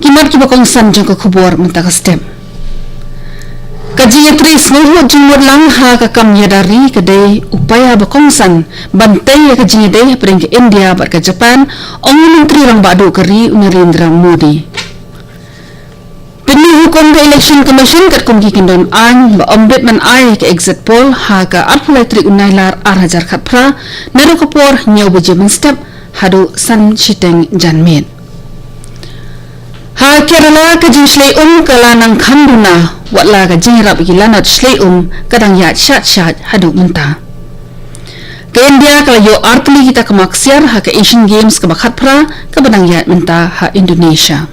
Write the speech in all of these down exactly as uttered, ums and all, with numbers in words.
Ki mat kiba kongsan jong ka khubor mynta ka step. Ka jingïatrei sngewthuh jingmut lang ha ka kam ïada ri ka dei u paia ba kongsan ban tei ïa ka jingïadei hapdeng ka India bad ka Japan, ong u Myntri Rangbah Duh ka ri u Narendra Modi. Pynmih hukum ka Election Commission katkum ki kyndon aiñ ba ym bit ban ai ka exit poll ha ka arphew lai tarik u Nailar ar hajar khatphra, naduh ka por hynñiew baje mynstep haduh san shiteng janmiet. Ha Kerala ka jingshlei um ka la nang kham duna, watla ka jingïarap ïa ki lanot shlei um ka dang ïaid shait shait haduh mynta. Ka India ka la ïoh artylli ki takma ksiar ha ka Asian Games kaba khatphra kaba dang ïaid mynta ha Indonesia.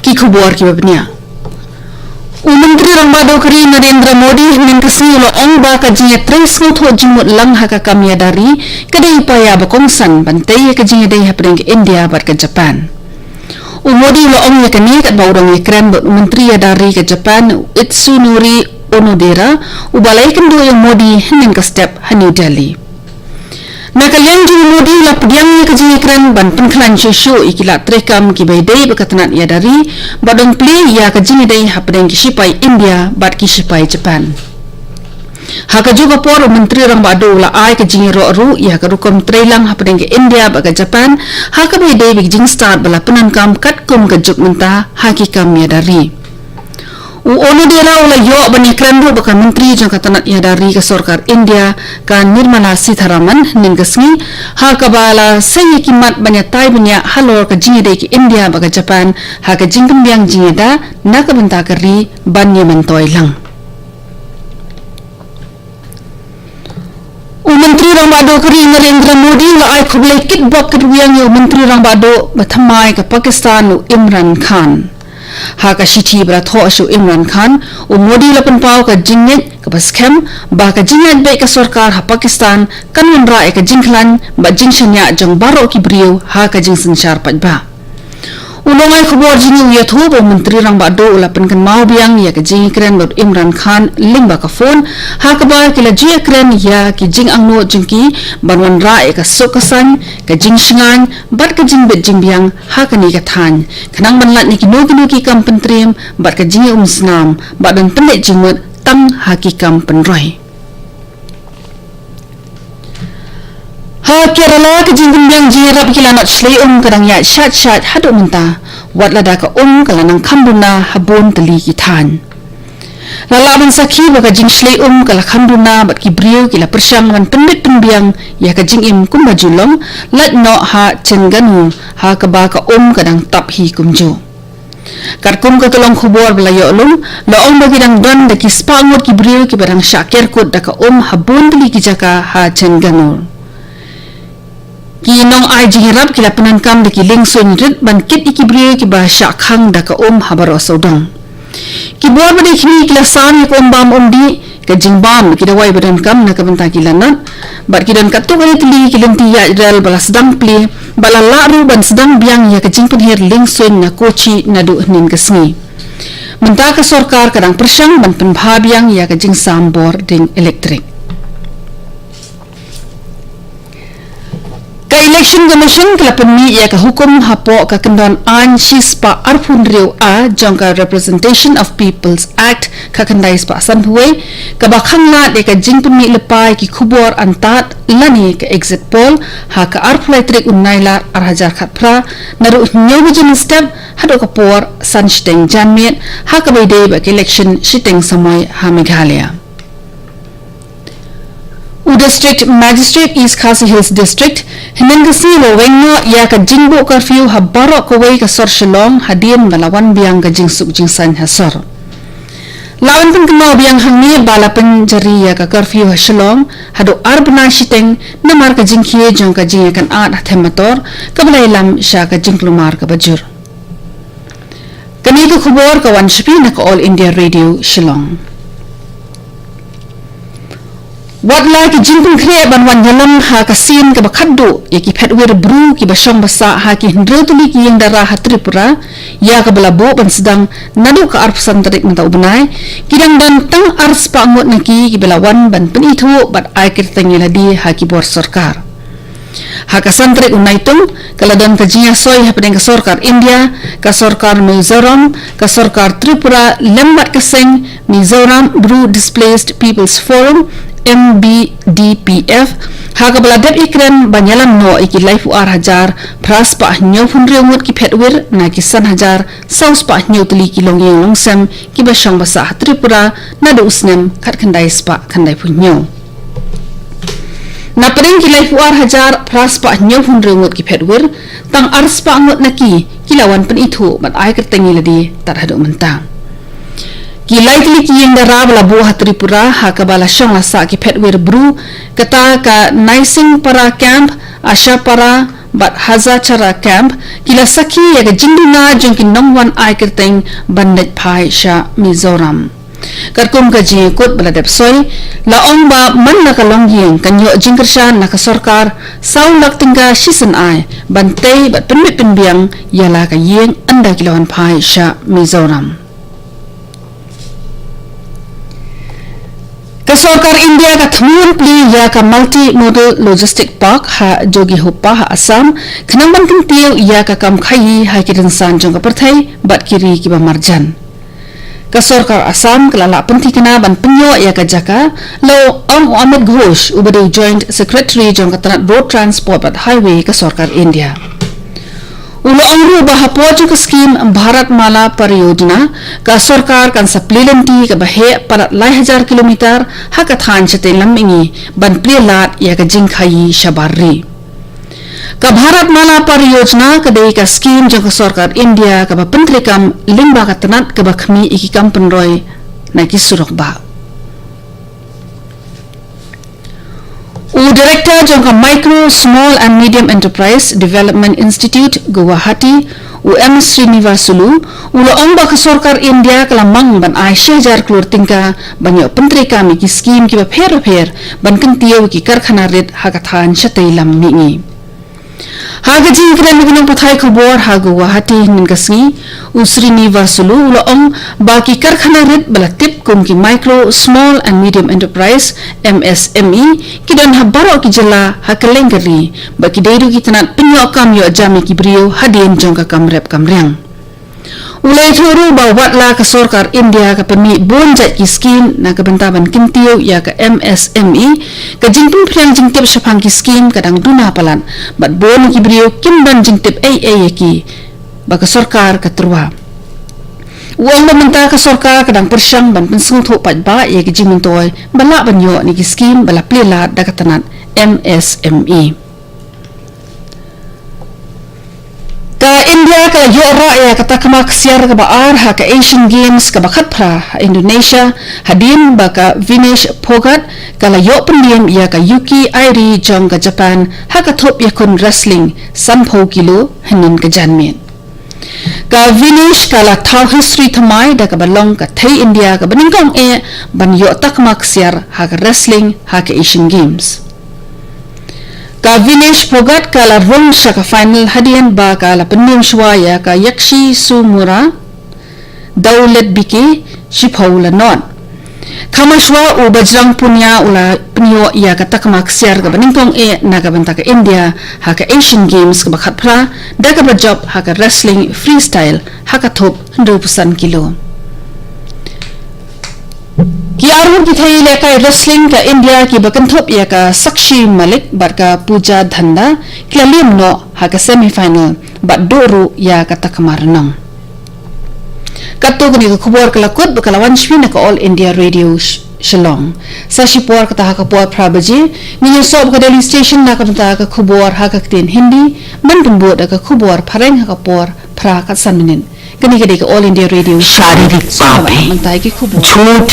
Ki khubor kiba bniah. U Myntri Rangbah Duh ka ri Narendra Modi hynnin ka sngi u la ong ba ka jingïatrei sngewthuh jingmut lang ha ka kam ïada ri ka dei u paia ba kongsan ban tei ïa ka jingïadei hapdeng ka India bad ka Japan. U Modi u la ong ïa kane katba u dang ïakren bad u Myntri Ïada ri ka Japan u Itsunori Onodera, uba la ïakynduh ïa u Modi hynnin ka step ha New Delhi. Na ka liang jong u Modi u la pdiang ïa ka jingïakren ban pynkhlaiñ shuh shuh ïa ki lad treikam kiba ïadei bad ka tnat ïada ri, bad ban plie ïa ka jingïadei hapdeng ki shipai India bad ki shipai Japan. Ha kajuh ka por u Myntri Rangbah Duh u la ai ka jingïaroh ruh ïa ka rukom treilang hapdeng ka India bad ka Japan, ha kaba ïadei bad ka jingstad ba la pyndonkam katkum ka juk mynta ha ki kam ïada ri. U Onodera u la ïoh ban ïakren ruh bad ka Myntri jong ka tnat ïada ri ka sorkar India ka Nirmala Sitharaman hynnin ka sngi, ha kaba la sei ïa ki mat ban ïatai bniah halor ka jingïadei ka India bad ka Japan ha ka jingpynbiang jingïada na ka bynta ka ri ban ïamyntoi lang. U Myntri Rangbah Duh ka ri Narendra Modi u la ai khublei kitbok kitrwiang ïa u Myntri Rangbah Duh ba thymmai ka Pakistan u Imran Khan. Ha ka shithi ba la thoh sha u Imran Khan, u Modi u la pynpaw ka jingngeit kaba skhem ba ka jingïaid beit ka sorkar ha Pakistan kan wanrah ïa ka jingkhlaiñ bad jingshaniah jong baroh ki briew ha ka jingsynshar paidbah. U nongai khubor jong ngi u ïathuh ba u Myntri Rangbah Duh u la pynkynmaw biang ïa ka jingïakren bad u Imran Khan lyngba ka phone, ha kaba ki la ju ïakren ïa ki jingangnud jong ki ban wanrah ïa ka suk ka saiñ, ka jingshngaiñ bad ka jingbit jingbiang ha kane ka thaiñ, khnang ban lait na kino kino ki kam pyntriem bad ka jingïaumsnam bad ban pynleit jingmut tang ha ki kam pynroi. Ha Kerala ka jingpynbiang jingïarap ïa ki lanot shlei um ka dang ïaid shait shait haduh mynta, wat lada ka um ka la nang kham duna ha bun tylli ki thaiñ. La lah ban sakhi ba ka jingshlei um ka la kham duna bad ki briew ki la pyrshang ban pynbit pynbiang ïa ka jingim kumba ju long, lait noh ha Chengalpattu ha kaba ka um ka dang tap hi kumjuh. Katkum ka kyllon khubor ba la ïoh lum, la ong ba ki dang don da ki spah ngut ki briew kiba dang shah ker kut da ka um ha bun tylli ki jaka ha Chengalpattu. Ki nongai jingïarap ki la pyndonkam da ki liengsuiñ rit ban kit ïa ki briew kiba shah khang da ka um ha baroh sawdong. Ki bor ba dei khmih ki la sam ïa ka um bam um dih, ka jingbam, ki dawai ba donkam na ka bynta ki lanot, bad ki don katto katne tylli ki lynti ïaid rel ba la sdang plie, ba la lah ruh ban sdang biang ïa ka jingpynhiar liengsuiñ na Kochi naduh hynnin ka sngi. Mynta ka sorkar ka dang pyrshang ban pynbha biang ïa ka jingsam bor ding elektrik. Ka Election Commission ka la pynmih ïa ka hukum hapoh ka kyndon aiñ shispah arphew hynriew A jong ka Representation of People's Act ka khyndai spah sanphew wei, kaba khanglad ïa ka jingpynmih lypa ïa ki khubor antad lane ka exit poll ha ka arphew lai tarik u Nailar ar hajar khatphra, naduh hynñiew baje mynstep haduh ka por san shiteng janmiet, ha kaba ïadei bad ka election shiteng samoi ha Meghalaya. U District Magistrate East Khasi Hills District, hynnin ka sngi u la weng noh ïa ka jingbuh curfew ha baroh kawei ka sor Shillong hadien ba la wan biang ka jingsuk jingsaiñ ha sor. La wan pynkynmaw biang hangne ba la pynjari ïa ka curfew ha Shillong haduh ar bnai shiteng namar ka jingkhie jong ka jingïakynad ha them motor, kaba la ïalam sha ka jingkulmar kaba jur. Kane ka khubor ka wan sha phi na ka All India Radio Shillong. Wat la ki jingpynkhreh ban wan ïalam ha ka sien kaba khatduh ïa ki phetwir bru kiba shong ba sah ha ki hynriew tylli ki ïing dara ha Tripura, ïa kaba la buh ban sdang naduh ka arphew san tarik mynta u bnai, ki dang don tang ar spah ngut na ki kiba la wan ban pynithuh bad ai kyrteng ïa lade ha ki bor sorkar. Ha ka san tarik u Naitung, ka la don ka jingïasoi hapdeng ka sorkar India, ka sorkar Mizoram, ka sorkar Tripura, lem bad ka seng Mizoram Bru Displaced People's Forum, M B D P F, ha kaba la dep ïakren ban ïalam noh ïa ki laiphew ar hajar phra spah hynñiewphew hynriew ngut ki phet wir na ki san hajar saw spah hynñiew tylli ki longïing longsem kiba shong ba sah ha Tripura naduh u snem khatkhyndai spah khyndaiphew hynñiew. Na pdeng ki laiphew ar hajar phra spah hynñiewphew hynriew ngut ki phet wir, tang ar spah ngut na ki ki la wan pynithuh bad ai kyrteng ïa lade tad haduh mynta. Ki lai tylli ki ïing dara ba la buh ha Tripura ha kaba la shong la sah ki phet wir Bru, kata ka Naisingpara Camp, Ashapara bad Hazachara Camp, ki la sakhi ïa ka jingduna jong ki nongwan ai kyrteng ban leit phai sha Mizoram. Katkum ka jingïakut ba la dep soi, la ong ba man la ka longïing kan ïoh jingkyrshan na ka sorkar saw lak tyngka shisien ai ban tei bad pynbit pynbiang ïa la ka ïing ynda ki la wan phai sha Mizoram. Ka sorkar India ka thmu plie ïa ka Multimodal Logistic Park ha Jogihoppa ha Assam, khnang ban kyntiew ïa ka kam khaïi ha ki rynsan jong ka pyrthei bad ki ri kiba marjan. Ka sorkar Assam ka la lah pynthikna ban pynïoh ïa ka jaka, la ong u Amit Ghosh, uba dei u Joint Secretary jong ka tnat Road Transport bad Highway ka sorkar India. U la ong ruh ba hapoh jong ka skim Bharat Mala Pariyojana, ka sorkar kan sa plie lynti kaba heh palat lai hajar kilometer ha ka thaiñ shatei lam mihngi ban plie lad ïa ka jingkhaïi shabar ri. Ka Bharat Mala Pariyojana ka dei ka skim jong ka sorkar India kaba pyntreikam lyngba ka tnat kaba khmih ïa ki kam pynroi na ki surok bah. U Director jong ka Micro, Small and Medium Enterprise Development Institute, Guwahati, u M Srinivasulu, u la ong ba ka sorkar India ka la mang ban ai shi hajar klur tyngka ban ïoh pyntreikam ïa ki skim kiba pher bapher ban kyntiew ïa ki karkhana rit ha ka thaiñ shatei lam mihngi. Ha ka jingkren bad ki nongpathai khubor ha Guwahati hynnin ka sngi, u Srinivasulu u la ong ba ki karkhana rit ba la tip kum ki Micro, Small and Medium Enterprise, M S M E, ki don ha baroh ki jylla ha kylleng ka ri, ba ki dei ruh ki tnat pynïoh kam ïoh jam ïa ki briew hadien jong ka kam rep kam riang. U la ïathuh ruh ba wat la ka sorkar India ka pynmih bun jait ki skim na ka bynta ban kyntiew ïa ka M S M E, ka jingpynphriang jingtip shaphang ki skim ka dang duna palat, bad bun ki briew kim don jingtip ei ei ïa ki ba ka sorkar ka tyrwa. U ong ba mynta ka sorkar ka dang pyrshang ban pynsngewthuh paidbah ïa ki jingmyntoi ba lah ban ïoh na ki skim ba la plie lad da ka tnat M S M E. Ka India ka la ïoh rah ïa ka takma ksiar kaba ar ha ka Asian Games kaba khatphra ha Indonesia, hadien ba ka Vinesh Phogat ka la ïoh pyndiem ïa ka Yuki Airi jong ka Japan ha ka thup ïakhun wrestling sanphew kilo hynnin ka janmiet. Ka Vinesh ka la thaw history thymmai da kaba long ka thei India kaba nyngkong eh ban ïoh takma ksiar ha ka wrestling ha ka Asian Games. Ka Vinesh Phogat ka la rung sha ka final hadien ba ka la pynïeng shuwa ïa ka Yakshi Sumura Dowletbike shiphew la nod. Kham shuwa u Bajrang Punia u la pynïoh ïa ka takma ksiar kaba nyngkong eh na ka bynta ka India ha ka Asian Games kaba khatphra da kaba jop ha ka wrestling freestyle ha ka thup hynriewphew san kilo. Ki arngut ki thei lehkai wrestling ka India kiba kynthup ïa ka Sakshi Malik bad ka Pooja Dhanda ki la liem noh ha ka semi final bad duh ruh ïa ka takma rnong. Katto katne ka khubor ka la kut bad ka la wan sha phi na ka All India Radio Sh-, Shillong. Sa shipor kata ha ka por phra baje ngin ïasoh bad ka Delhi Station na ka bynta ka khubor ha ka ktien Hindi, ban pynbud da ka khubor phareng ha ka por phra kat san minit. Kane ka dei ka All India Radio Shillong. शारीरिक पाप है, mynta ki khubor. झूठ